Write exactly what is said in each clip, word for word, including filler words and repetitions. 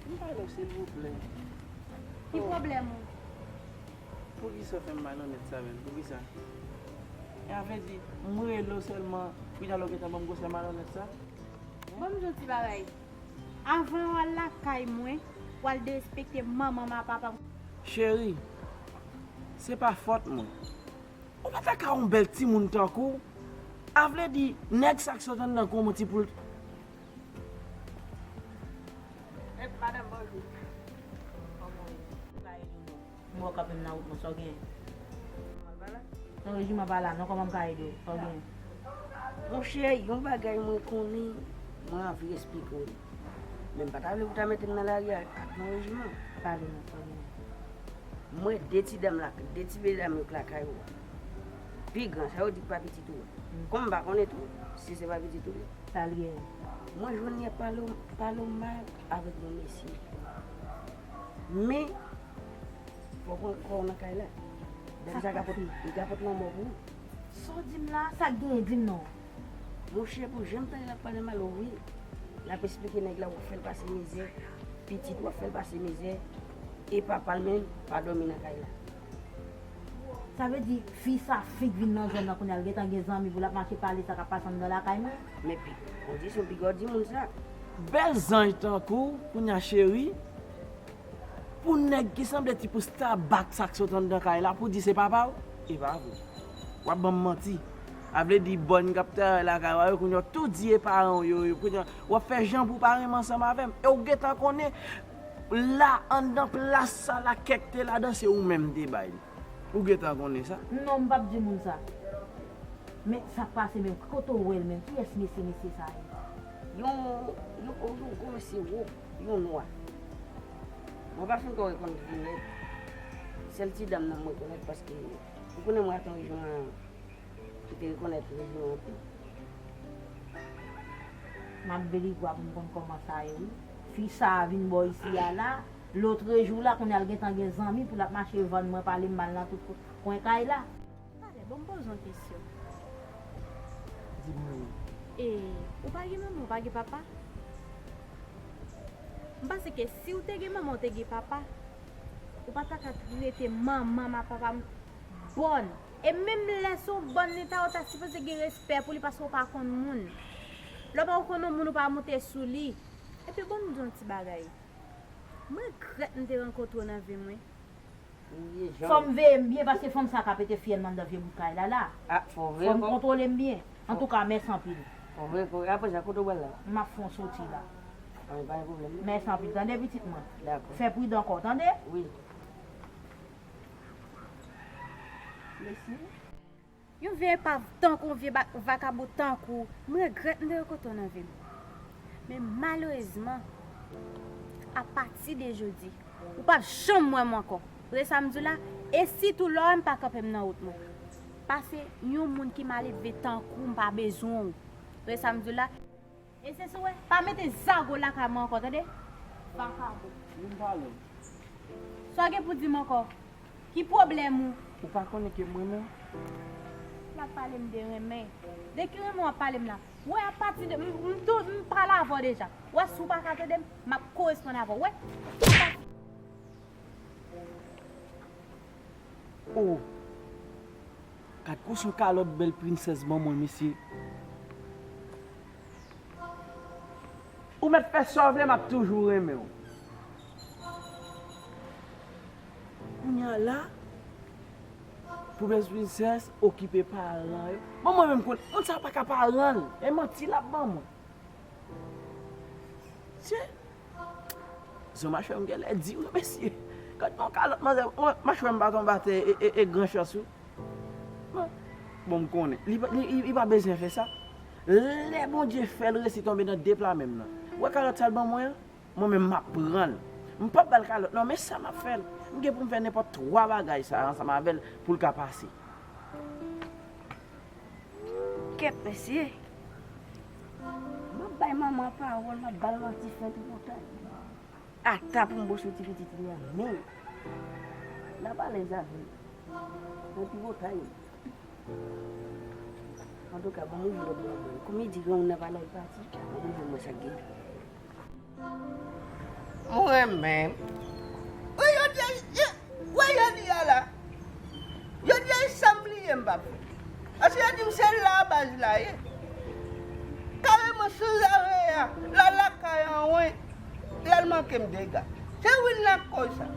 M pale w, silvouplè. Ki pwoblèm ou? Poukisa w fè m malonnèt sa menm? Poukisa? E a vle di, m rele w sèlman, kounye a la w gentan ban m gwosè malonnèt sa? Bon, m di w ti bagay. Avan w al lakay mwen, w al derespekte manman m ak papa m. Cheri, se pa fòt mwen. Ou pa ta ka yon bèl timoun tankou w? A vle di, nèg sa k sot anndan kòman ti pou l. Madanm, bonjou. Kòman w ye? M wè w kanpe m nan wout mwen, sa w genyen? Nan rejiman pa la non, kòman m ka ede w? Sa w genyen? Monchè, yon bagay mwen konnen, mwen anvi esplike w li. Men m pa ta vle pou ta mete m nan lari a ak yon rejiman. Pale non, sa w genyen? Mwen, de ti dam la, de ti medam yo k lakay ou a. Pi gran, sa yo di k pa pitit ou a. Kòm m pa konnen tou, si se pa pitit ou ye. Sa l genyen? Mwen jwenn yè pale w, pale w mal avèk yon mesye. Men, fò w pran kò w nan kay la. Dam sa ka pot, li ka pot lanmò pou ou. Sa w di m la, sa k genyen, di m non. Monchè, pou jan m tande l ap pale mal, wi. L ap esplike nèg la, w ap fè l pase mizè. Pitit, w ap fè l pase mizè. E papa l menm, pa dòmi nan kay la. Sa vle di, fi sa fenk vin nan zòn nan kounye a, l gentan gen zanmi pou l ap mache pale sa k ap pase anndan lakay mwen? Men pi, kondisyon piga w di moun sa. Bèl zanj tankou w, kounye a cheri. Pou nèg ki sanble ti pou Starbucks sa k sot anndan kay la, pou di se papa w, e pa vre. W ap ban m manti. A vle di bòn k ap travay lakay w a yo, kounye a w tou di e paran w yo, yo, kounye a w ap fè jan pou w pa renmen ansanm avè m. E w gentan konnen, la, anndan plas sa la, kè k te ladan, se ou menm m te bay li. Ou gentan konnen sa. Non, m p ap di moun sa. Men sa k pase menm, kote w wè l menm? Kiyès mesye, mesye sa ye? Yon, yon, yon gwo mesye wo, yon nwa. Mwen pa fin ko rekonèt li nèt. Sèl ti dam nan mwen rekonèt paske ou konnen mwen ak yon rejiman ki te rekonèt rejiman anpil. M ap veye pou m konn kòman sa ye, wi. Fi sa a vin bò isi a la, lotrejou la, kounye a l gentan gen zanmi pou l ap mache vann mwen, pale m mal nan tout kwen kay la. Talè, bon, m poze w yon kesyon. Di m wi. E, ou pa gen manman, ou pa gen papa? M panse ke si w te gen manman, w te gen papa, ou pa ta ka trete manman m ak papa m bòn. E menm lè se yon bòn li ta, ou ta sipoze gen respè pou li paske w pa konn moun. Lè w pa konn yon moun, ou pa monte sou li. Epi bon, m di yon ti bagay. M regrèt m te rankontre w nan vi mwen. Fò m veye m byen paske fanm sa ka pete fyèl m anndan vye bout kay la la. Fò m kontwole m byen. Antouka, mèsi anpil. Fò m veye kò. Apre sa, kote w pral la? M ap fè yon soti la. An, pa gen pwoblèm. Mèsi anpil. Tande pitit mwen. Dakò. Fè pridan kò w, tande? Wi. Mèsi. Yon vye epav tankou w, vye ba-, vakabon tankou w, m regrèt m te rankontre w nan vi m. Men malerezman, apati de jodi, ou p ap janm wè m ankò. Tande sa m di w la? E sitou lè w wè m pa kanpe m nan wout mwen. Paske yon moun ki maledve tankou w, m pa bezwen w. Tande sa m di w la? E se sou wè, pa mete zago lakay mwen ankò, tande? Vakabon. Vin pale m. Sa w gen pou di m ankò? Ki pwoblèm ou? Ou pa konnen ke m renmen w? L ap pale m de renmen. De ki renmen w ap pale m la? Wè, apati de, m, m tou, m pale avè w deja. Wè, si w pa ka tande m, m ap koresponn avè w, wè. Oh! Gad kouson kalòt bèl prinsès ban mwen, mesye. Ou mèt fè sa w vle, m ap toujou renmen w. Kounye a la, pou bèl prinsès okipe paran yo. Bon, mwen menm konn, moun sa pa ka paran l. E manti l ap ban mwen. Tye. Zo machwè m genlè di wi, mesye. Gad yon kalòt manzè, mwen, machwè m pa tonbe atè e, e, e gran chans wi. Bon, bon, m konnen. Li, li, li, li pa bezwen fè sa. Lè Bondye fè l resi tonbe nan de pla menm nan. Ou wè kalòt sa l ban mwen an? Mwen menm m ap pran l. M p ap ba l kalòt non, men sa m ap fè l. M gen pou m fè nenpòt twa bagay sa ansanm avè l pou l ka pase. Kèt mesye. M ap bay manman pawòl, m ap ba l manti fè tripotay. Ata pou m bouche ti pitit li a menm. L ap alèz avè l. Nan tripotay. Antouka, ban m ouvri lòt bò a mwen. Kòm li di granmoun nan pa la, li pati. Ban m ouvri mwen sa k gen. Mwen Menm. Wi, yo di, yo, wè yo di a la. Yo di a, e sa m bliye m p ap fè. Paske yo di m se la baz la ye. Kareman sanzave a, l al lakay an wen, l al manke m dega. Se wi l nan koz sa.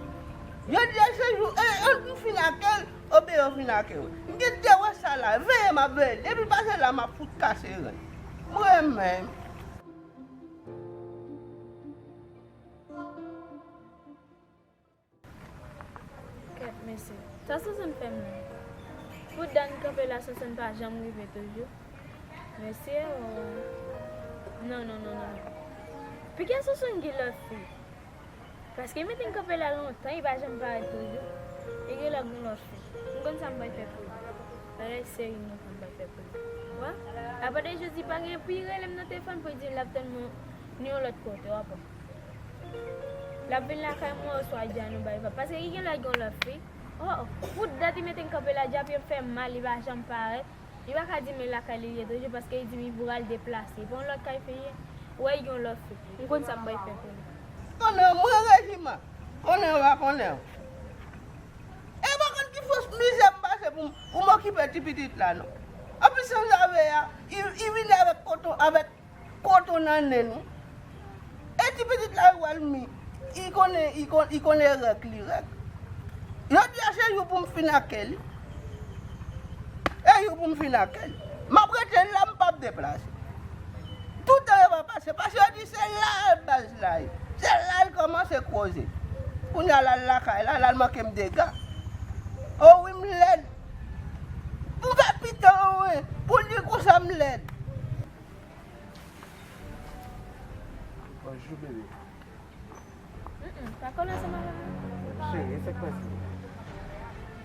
Yo di a se jou, e, e, m fin ak l, oubyen yo fin ak l. M gen de wè sa la, veye m ap veye. Depi l pase la, m ap fout kase ren. M renmen. Kèt, mesye. Sa Sonsonn fè m la? Pou dat m kanpe la, Sonsonn pa janm rive toujou. Mesye, oh. Non, non, non, non, non. Poukisa Sonsonn gen lòt fi? Paske li mete m kanpe la lontan, li pa janm parèt toujou. Li gen lòt, gen lòt fi. M konn sa m pral fè pou li. Bagay serye m konn sa m pral fè pou li. Wè? Apre de jou, li pa gen pou li rele m nan telefòn pou li di l ap tann mwen ni yon lòt kote, w ap wè. L ap vin lakay mwen oswa Djanou bay vag. Paske li genlè gen yon lòt fi. Oh, oh. Pou dat li mete m kanpe la, djapye m fè m mal, li pa janm parèt. Li pa ka di m e lakay li ye toujou paske li di m li pral deplase. Bon, lòt kay fi ye. Wè, li gen yon lòt fi. M konn sa m pral fè pou li. Konnen mwen rejiman. Konnen w pa konnen w. E pa konn ki fòs mizè m pase pou m, pou m okipe ti pitit la, non. Anplis, sanzave a, li, li vini avèk koton, avèk koton nan nen nou. E ti pitit la, li wè l mi, li konnen, li kon-, li konnen règ li, règ. Yo di a se jou pou m fin ak li. E jou pou m fin ak li. M ap rete la, m p ap deplase. Toutan yo pa pase, paske yo di se la baz la ye. Se la l kòmanse koze. Kounye a l al lakay la, l al manke m dega. O wi, m lèd. M fè pitan, wi. Pou l di konsa m lèd. Bonjou, bebe. Mm, mm, pa kole ansanm avè m non. Cheri, e sa k pase?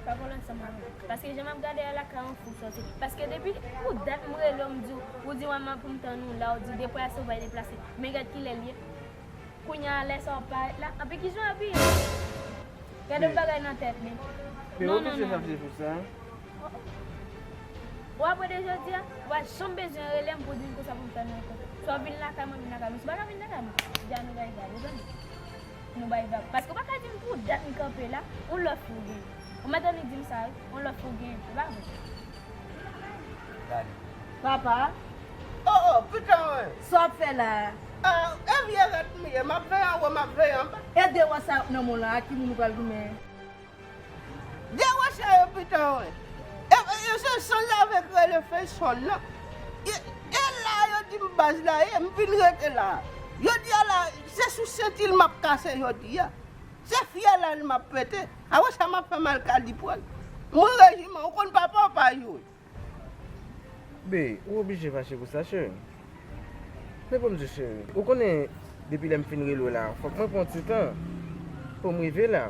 Pa kole ansanm avè m. Paske jan m ap gade a la, ka yon fou sòti. Paske depi pou dat m rele w, m di w, ou di w a m pou m tann ou la, ou di deplase, ou pa deplase. Men gad kilè l ye. Kounye a, lè sa w ap parèt la, anpi kijan w abiye? Gade yon bagay nan tèt li. Men non, non, oblije non. Chache pou sa. Ou apre de jodi a, ou pa janm bezwen rele m pou di m konsa pou m fè nan kote. Swa w vin lakay mwen, vin lakay mwen. Si w pa ka vin lakay mwen, di a nou bay vag, ou tande? Nou bay vag. Paske ou pa ka di m pou dat m kanpe la, yon lòt fi w genyen. Ou mèt annik di m sa, wi, yon lòt fi w genyen, se pa vre? Gade. Papa. Oh, oh, pitan, wi. Sa w ap fè la a? Ah, e vye rèt m ye, m ap veye anwo, m ap veye anba. E de wòch sa yo k nan men w la a, ki moun ou pral goumen? De wòch sa yo, pitan, wi. E, e, e se sanzave k rele Feyson nan. E, e la yo di m baz la ye, m vin rete la. Yo di a la, se sou senti l m ap kase yo di a. Se fyèl al m ap pete. A wè sa m ap fè m al Kadi pran l. Mwen rejiman, ou konn papa w pa jwe. Be, ou oblije fache pou sa, cheri. Men pou m di w, cheri, ou konnen, depi lè m fin rele w la, fòk mwen pran ti tan pou m rive la.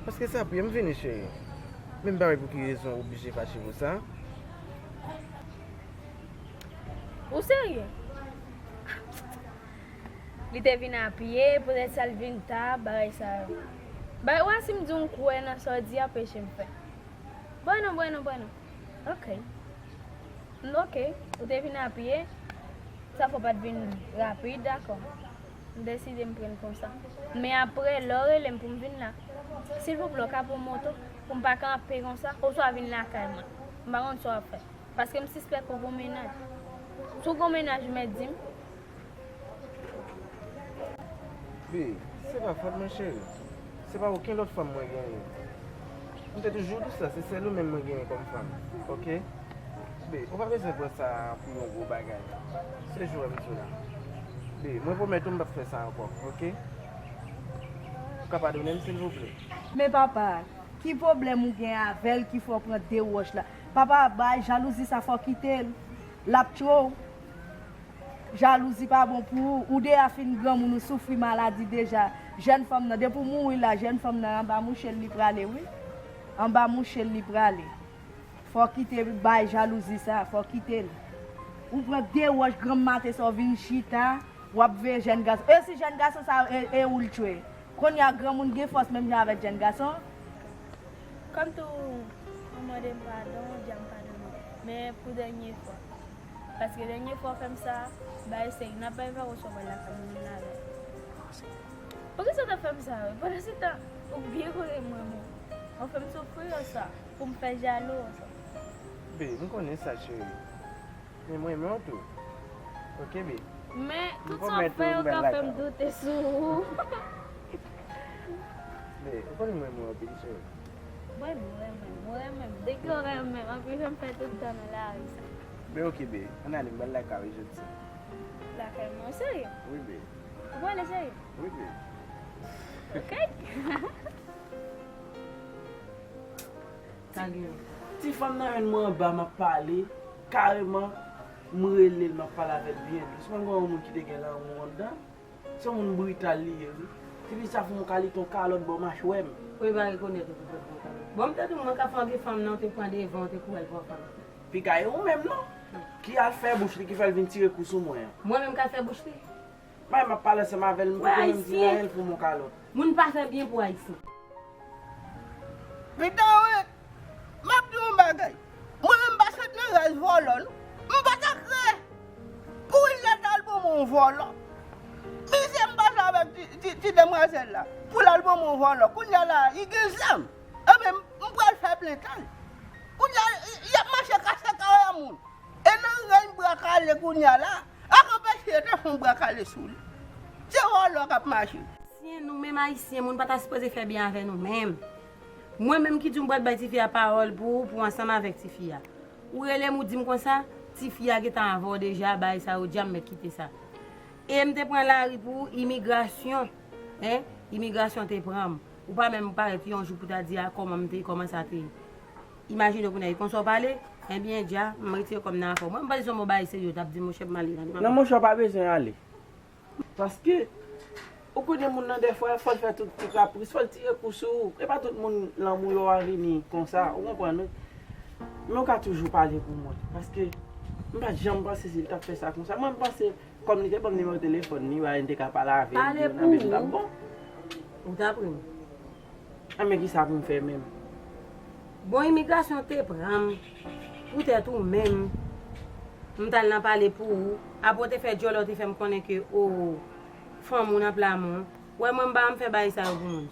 Paske sa priye m vini, cheri. Men m pa wè pou ki rezon ou oblije fache pou sa. Ou serye? Li te vin a pye, poutèt sa l vin ta, bagay sa yo. Bay, ou wè si m di w m kwè nan sa w di a, peche m fè. Bon, non, bon, non, bon, non. Ok. Ok, ou te vin a pye, sa fò pa t vin rapid, dakò. M deside m pran l konsa. Men apre, lè w rele m pou m vin la, silvouplè, w ka pran moto pou m pa kanpe konsa, oswa vin lakay mwen. M pa konn sa w ap fè. Paske m sispèk ou gon mennaj. Si w gon mennaj, ou mèt di m. Bi, se pa fòt mwen, cheri. Se pa okenn lòt fanm mwen genyen. M te toujou di w sa, se sèl ou menm mwen genyen kòm fanm. Oke? Bi, ou pa bezwen pran sa pou yon gwo bagay. Se jwè m di w la. Bi, mwen pwomèt ou m p ap fè sa ankò, oke? Ou ka padone m, silvouplè? Men papa, ki pwoblèm ou gen avè l ki fè w pran de wòch la? Papa, bay jalouzi sa, fò w kite l. L ap tchwe w. Jalouzi pa bon pou ou. Ou deja fin granmoun, ou soufri maladi deja. Jèn fanm nan, depi w mouri la, jèn fanm nan anba mouche l li prale, wi. Anba mouche l li prale. Fò w kite bay jalouzi sa, fò w kite l. Ou pran de wòch granm maten sa, w vin chita, w ap veye jèn gason. E si jèn gason sa, e, e ou l tchwe? Kounye a, granmoun gen fòs menm jan avèk jèn gason. Kòm tou, ou mande m padon, ou di a m padone. Men pou dènye fwa. Paske dènye fwa w fè m sa, bay sèy, n ap bay vag oswa w pral lakay moun nan avè l. Poukisa w t ap fè m sa, wi? Pandan se tan, ou byen konnen m renmen w. W ap fè m soufri ansanm, pou m fè jalou ansanm. Be, m konnen sa, cheri. Men m renmen w tou. Oke, be. Men, tout sa w ap fè yo ka fè m doute sou ou. Be, ou konnen m renmen w anpil, cheri. Mwen, mwen renmen, mwen renmen. Depi w renmen m, anpil jan m fè tout tan nan lari sa. Be, oke, be. Ann ale, m pral lakay ou jodi sa. Lakay mwen, w serye? Wi, be. Ou prale, cheri? Wi, baby. Ok. Ti fanm nan jwenn mwen anba, m ap pale. Kareman, m rele l, m ap pale avè l byen dous. Mwen gen yon moun ki te gen lanmou anndan. Se yon moun brital li ye, wi. Tifi sa fè yon kalite yon kalòt bò machwè m. Ou pa rekonèt ou pou fè yon kalòt. Bon, m tande mwen ka fè yon fanm nan, ou te pran devan, ou te kouri al pran fanm. Piga e ou menm non. Ki al fè bouch li ki fè l vin tire kou sou mwen an. Mwen menm k al fè bouch li? Bay m ap pale ansanm avè l, m poko menm di anyen l pou m yon kalòt. Moun pa fè byen pou Ayisyen. Pita wi, m ap di w yon bagay. Mwen menm m pa sot nan raz vòlò non. M pa ta kreye pou l la t al ban m yon vòlò. Mizè m pase avèk ti, ti, ti demwazèl la. Pou l al ban m yon vòlò. Kounye a la, li gen zam. Ebyen, m pral fè plent al. Kounye a, y ap mache kase kawè moun. E nan rèy bra kale kounye a la, ak anpeche yo te fè yon bra kale sou li. Se vòlò k ap mache. Ayisyen, nou menm Ayisyen, moun pa ta sipoze fè byen avè nou menm. Mwen menm ki di w m pral bay tifi a pawòl pou ou, pou ansanm avèk tifi a. Ou rele m, ou di m konsa, tifi a gentan avè w deja, bagay sa yo djam mèt kite sa. E m te pran lari pou imigrasyon, en, imigrasyon te pran m. Ou pa menm parèt yon jou pou ta di a kòman m te, kòman sa te ye. Imajine w kounye a, e konsa w pale, ebyen, dja, m retire kò m nan afè w. Mwen, m panse se yon bagay serye, w t ap di, monchè, m ale, tande, papa. Non, monchè, w pa bezwen ale. Paske, ou konnen moun nan, dèfwa, fò l fè tout ti kapris, fò l tire kou sou ou. E pa tout moun lanmou yo a vini konsa, ou konprann, wi. Men w ka toujou pale pou mwen. Paske, m pa t janm panse si l t ap fè sa konsa. Mwen, m panse, kòm li te ban m nimewo telefòn li, bagay, m te ka pale avè l, di yon apèl, m t ap bon. Ou t ap ri m. Anben, kisa pou m fè menm? Bon, imigrasyon te pran m poutèt ou menm. M t al nan pale pou ou. Apre w te fè djòlè, w te fè m konnen ke, o, fanm ou nan pla men w. Wè, mwen, m pa janm fè bagay sa yo pou moun.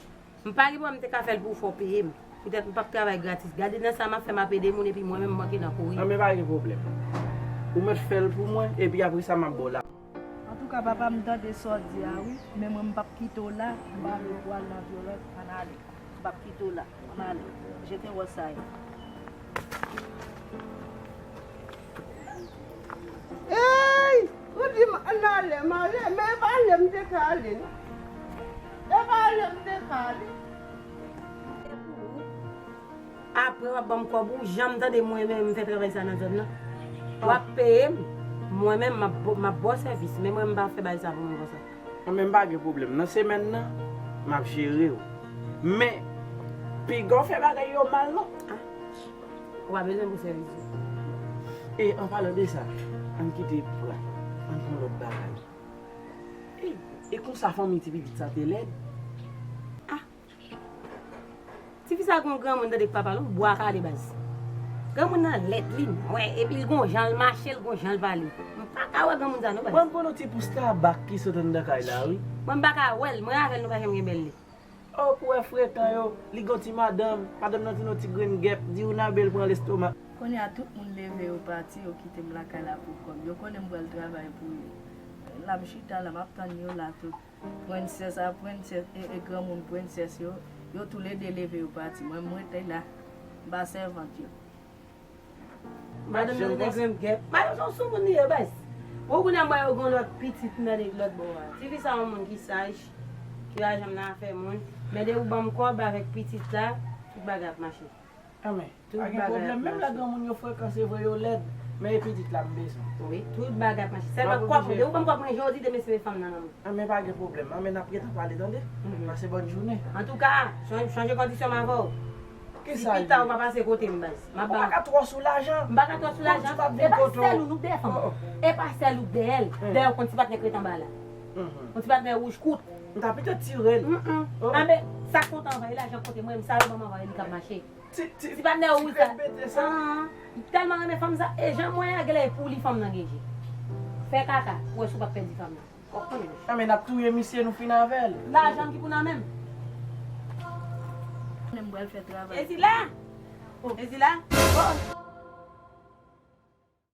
M pa gen pwoblèm, m te ka fè l pou ou, fò w peye m. Poutèt m p ap travay gratis. Gade nan sa m ap fè, m ap ede moun, epi mwen menm, m manke nan kouri. Anben, pa gen pwoblèm. Ou mèt fè l pou mwen, epi apre sa, m ap ba w la. Antouka, papa, m tande sa w di a, wi, men mwen, m p ap kite w la, m pa vle pou w al nan vyolans, ann ale. M p ap kite w la, ann ale. Jete wòch sa yo. Ey! Ou di m ann ale, m ale, men e pa ale m te ka ale, non. E pa ale m te ka ale. Apre w ap ban m kòb ou, jan m tande mwen menm m fè travay sa nan zòn nan. W ap peye m, mwen menm m ap, m ap ba w sèvis, men mwen m pa fè bagay sa pou mwen konsa. Mwen menm pa gen pwoblèm. Nan semèn nan, m ap jere w. Men, piga w fè bagay yo mal non. Ah, ou pa bezwen pou sèvis yo. E an palan de sa, ann kite pran, ann pran lòt bagay. E, e konsa fanmi ti pitit sa te lèd. Ah. Tifi sa gon granmoun tande k papa l, yon bwa kale baz. Granmoun nan lèd, li nwè, epi l gon jan l mache, l gon jan l pale. M pa ka wè granmoun sa non baz. Mwen m konn yon ti pous tabak ki sot anndan kay la wi. Mwen m pa ka wè l, mwen avè l nou pa janm gen bèl li. O pou wè frekan yo, li gon ti madanm, madanm nan tounen yon ti grenn gèp, di ou nan bèl pran lestomak. Kounye a tout moun leve yo pati, yo kite m lakay la pou kò m. Yo konnen m pral travay pou yo. La m chita la, m ap tann yo la tout. Prensès a prensès, e, e granmoun prensès yo, yo toulede leve yo pati. Mwen, m rete la, m pa sèvant yo. Madanm nan te grenn gèp. Madanm se yon soumoun li ye, baz. Bon, kounye a m wè yo gen lòt pitit nan de lòt bò a. Tifi sa yon moun ki saj, ki pa janm nan afè moun. Men depi w ban m kòb avèk pitit la, tout bagay ap mache. Anben, pa gen pwoblèm. Menm lè granmoun yo frekan, se vre yo lèd, men e pitit la m bezwen. Wi, tout bagay ap mache. Sèlman kòb mwen, depi w ban m kòb mwen jodi, demen se fanm nan nan men. Anben, pa gen pwoblèm. Anben, n ap gentan pale, tande? Pase bòn jounen. Antouka, chanje kondisyon m avè w. Si pita ou pa pase kote m, baz. M ap ba w. Ou pa ka twò sou lajan. M pa ka twò sou lajan. E pa sèl ou, nou de fanm. E pa sèl ou dèyè l. Dèyè w konn ti patnè k ret anba la. Yon ti patnè wouj kout. M ta pito tire l. Anben, sa k kontan anvan, e lajan kote mwen, m sa yo ban m anvan, e li k ap mache. Ti, ti, ti patnè wouj sa. Ti fè bete sa. Li tèlman renmen fanm sa, e jan mwen an, genlè e pou li fanm nan gen je. Fè kaka, pou wè si w p ap pèdi fanm nan. Nan men n ap touye misye, nou fin avè l. Lajan ki pou nan men m. Menm pral fè travay. Ezila! Ezila!